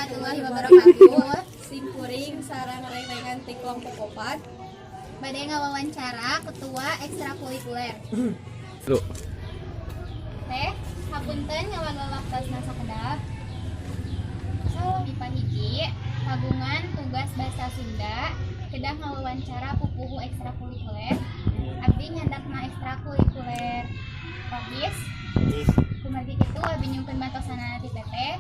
Warahmatullahi wabarakatuh. Simkuring sareng rengrengan ti kelompok 4 bade ngawawancara ketua ekstrakurikuler. Lu. Teh, hapunten ngawanggo waktosna sakedap. MIPA 1 kagungan tugas bahasa Sunda kedah ngawawancara pupuhu ekstrakurikuler. Abdi nyandakna ekstrakurikuler Rohis. Kumargi kitu abdi nyungkeun bantosanana ti Teteh.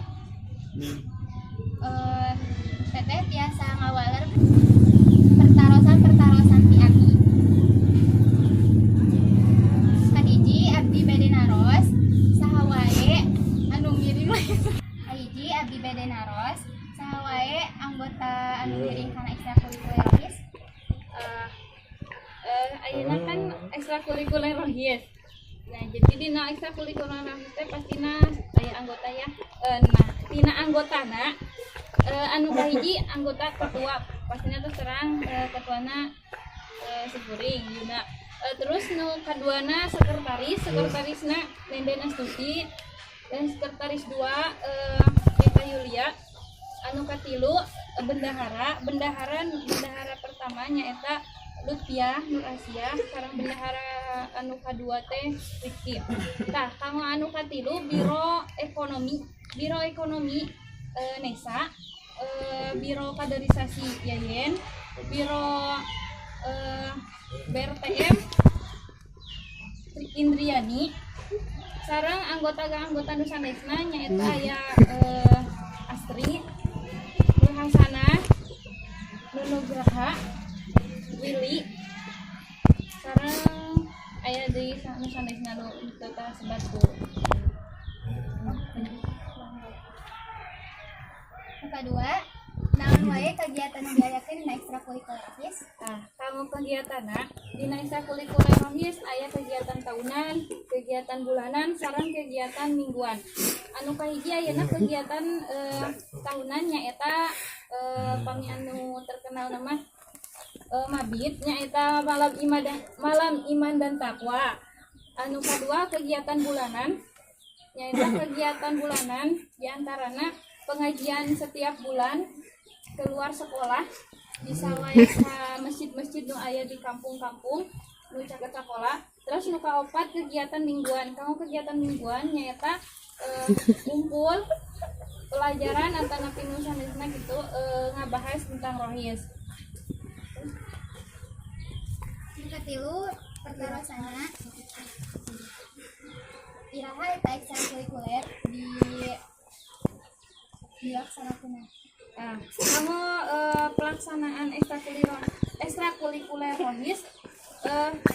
Teteh tiasa ngawaler pertarosan-pertarosan ti abdi. Kahiji, abdi bade naros saha wae anu ngiring. Kahiji, abdi bade naros saha wae anggota anu ngiring kana ekstrakurikuler Rohis. Ayeuna kan ekstrakurikuler Rohis. Nah, jadi dina ekstrakurikuler Rohis teh pastina aya anggota ya. Nah, tina anggotana anu kahiji anggota ketua, pastina terus terang ketuana simkuring Yuna. Terus nu kaduana sekretaris, sekretarisna Nenden Astuti dan sekretaris 2 Eka Yulia. Anu katilu bendahara, bendahara bendahara pertama nyaeta Lutfiah Nur Asia, sareng bendahara anu kadua teh Rifki. Tah, kanggo anu katilu biro ekonomi, biro ekonomi Nesa, biro kaderisasi Yayen, biro BRTM Indriani, sareng anggota nu sanesna nyaeta aya Astri, Nur Hasanah, Nunugraha, Willy, sareng aya deui nu sanesna nu teu kasebat ku. Nu kadua, naon wae kegiatan nu diayakeun dina ekstrakurikuler Rohis? Nah, kanggo kegiatanna dina ekstrakurikuler Rohis aya kegiatan tahunan, kegiatan bulanan, sareng kegiatan mingguan. Anu kahiji ayeuna kegiatan tahunan nyaeta pami anu terkenal nama mabit, nyaeta malam iman dan takwa. Anu kadua kegiatan bulanan, nyaeta kegiatan bulanan diantarana pengajian setiap bulan keluar sekolah, bisa wae ka masjid-masjid nu aya di kampung-kampung nu caket sekolah. Terus nu kaopat kegiatan mingguan. Kanggo kegiatan mingguan nyaeta kumpul pelajaran antara nu sanesna gitu, ngabahas tentang Rohis. Nu katilu, pertarosanna iraha eta ekstrakurikuler di dilaksanakeun? Nah, kanggo pelaksanaan ekstrakurikuler ekstrakurikuler Rohis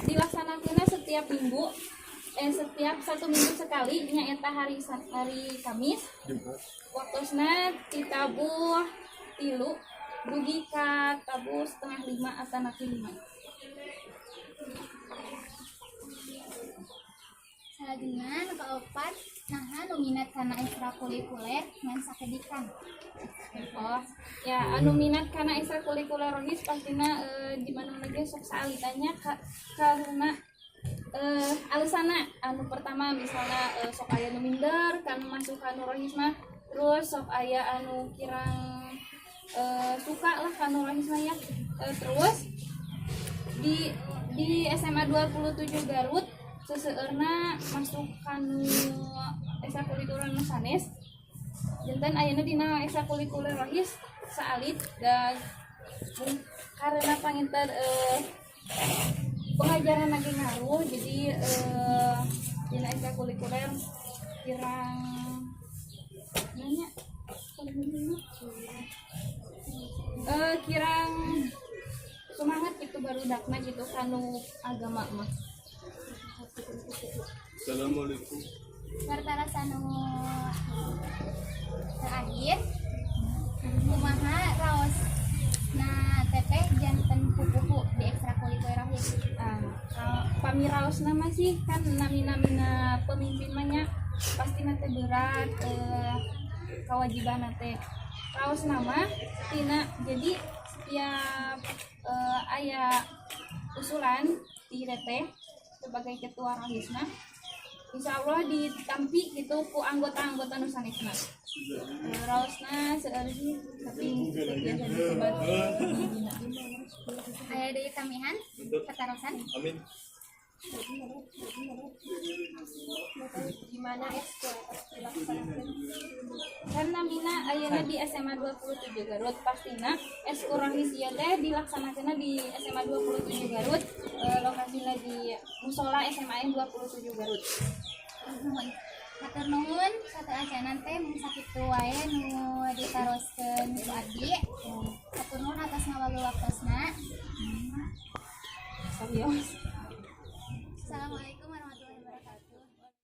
dilaksanakeun setiap minggu, setiap satu minggu sekali, nyaeta hari hari Kamis, waktosna ti tabuh 3 dugi ka tabuh 4.30 atanapi 5. Salajengna nu kaopat, naha nu minat kana ekstrakurikuler ngan sakedikan? Oh ya, anu minat kana ekstrakurikuler Rohis pastina di mana lagi sok saalitanya karena alasanna anu pertama misalnya sok aya nu minder kan masuk ka nu Rohis mah, terus sok aya anu kirang suka lah ka nu Rohis mah ya. Terus di SMA 27 Garut seseueurna masuk kanu ekstrakurikuler nu sanes, janten ayeuna dina ekstrakurikuler Rohis saalit dan karena panginten pengajaran lagi ngaruh, jadi dina ekstrakurikuler kirang nanya kirang semangat gitu barudakna gitu kanu agama mah. Assalamualaikum. Pertarosan nu terakhir, kumaha raos na Teteh janten pupuhu di ekstrakurikuler Rohis? Ah, kalau pami raosna mah sih kan nami-namina pemimpin mah nya pasti nanti berat kewajiban teh. Raosna mah tina jadi setiap aya usulan di Teteh sebagai ketua Rohisna. Insya Allah ditampi gitu ku anggota-anggota nu sanesna. Raosna seueur sih, tapi teu biasa disebat dina. Aya deui tambihan patarosan? Amin. Di mana eskul dilaksanakan? Karena mina ayeuna di SMA 27 Garut, pastina eskul Rohis ieu teh dilaksanakeunna di SMA 27 Garut, lokasina di Musola SMA 27 Garut. Nuhun. Hatur nuhun, sateuacanan teh mung sakitu wae nu ditaroskeun ku abdi. Hatur nuhun atas ngawagel waktosna. Serius.